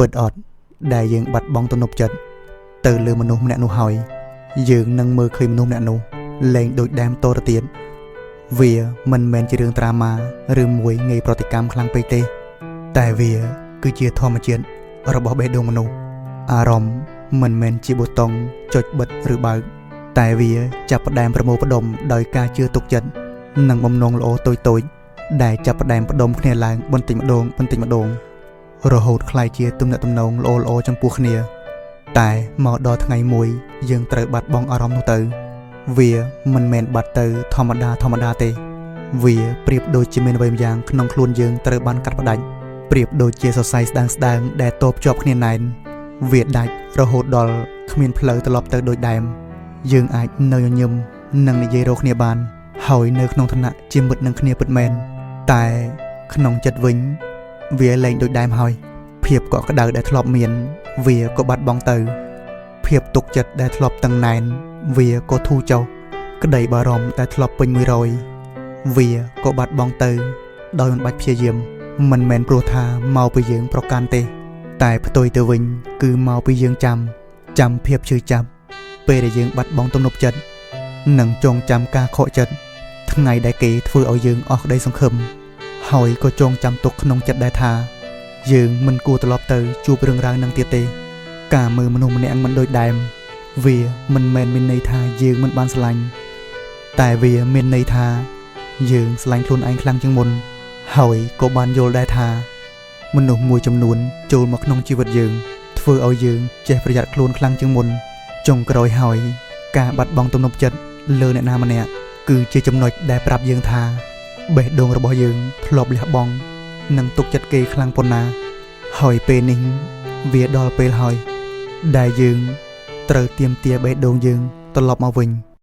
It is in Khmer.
ពិតអត់ដែលយើងបាត់បង់ទំនុកចិត្តទៅលើមនុស្សម្នាក់នោះហើយយើងនឹងមើលឃើញមនុស្សម្នាក់នោះលែងដូចដើមតទៅទៀតវាមិនមែនជារឿងត្រាម៉ាឬមួយងាយប្រតិកម្មខ្លាំងពេកទេតែវាគឺជាធម្មជាតិរបស់បេះដូងមនុស្សអារម្មណ៍មិនមែនជាប៊ូតុងចុចបិទឬបើកតែវាចាប់ផ្ដើមប្រមូលផ្ដុំដោយការជឿទុកចិត្តនិងបំណងល្អតូចៗដែលចាប់ផ្ដើមផ្ដុំគ្នាឡើងបន្តិចម្ដងបន្តិចម្ដងរហូតក្លាយជាទំនាក់ទំនងល្អៗចំពោះគ្នាតែមកដល់ថ្ងៃមួយយើងត្រូវបាត់បង់អារម្មណ៍នោះទៅវាមិនមែនបាត់ទៅធម្មតាទេវាប្រៀបដូចជាមានអ្វីម្យ៉ាងក្នុងខ្លួនយើងត្រូវបានកាត់ផ្ដាច់ប្រៀបដូចជាសរសៃស្ដើងៗដែលតបជាប់គ្នាណែនវាដាច់រហូតដល់គ្មានផ្លូវត្រឡប់ទៅដូចដើមយើងអាចនៅញញឹមនិងនិយាយរកគ្នាបានហើយនៅក្នុងឋានៈជាមិត្តនឹងគ្នាពិតមែនតែក្នុងចិត្តវិញវាលែងដូចដើមហើយភាពកក់ក្ដៅដែលធ្លាប់មានវាក៏បាត់បង់ទៅភាពទុកចិត្តដែលធ្លាប់តឹងណែនវាក៏ធូរចុះក្តីបារម្ភដែលធ្លាប់ពេញ100វាក៏បាត់បង់ទៅដោយមិនបាច់ព្យាយាមមិនមែនព្រោះថាមកពីយើងប្រកាន់ទេតែផ្ទុយទៅវិញគឺមកពីយើងចាំភាពឈឺចាប់ពេលដែលយើងបាត់បង់ទំនុកចិត្តនិងចងចាំការខកចិត្តថ្ងៃដែលគេធ្វើឲ្យយើងអស់ក្តីសង្ឃឹមហើយក៏ចងចាំទុកក្នុងចិត្តដែរថាយើងមិនគួរត្រឡប់ទៅជួបរឿងរ៉ាវនឹងទៀតទេការមើលមនុស្សម្នាក់មិនដូចដើមវាមិនមែនមានន័យថាយើងមិនបានស្រឡាញ់តែវាមានន័យថាយើងស្រឡាញ់ខ្លួនឯងខ្លាំងជាងមុនហើយក៏បានយល់ដែរថាមនុស្សមួយចំនួនចូលមកក្នុងជីវិតយើងធ្វើឲ្យយើងចេះប្រយ័ត្នខ្លួនខ្លាំងជាងមុនចុងក្រោយហើយការបាត់បង់ទំនុកចិត្តលើអ្នកណាម្នាក់គឺជាចំណុចដែលប្រាប់យើងថាបេះដូងរបស់យើងធ្លាប់លះបង់និងទុកចិត្តគេខ្លាំងប៉ុណ្ណាហើយពេលនេះវាដល់ពេលហើយដែលយើងត្រូវទាមទារបេះដូងយើងត្រឡប់មកវិញ។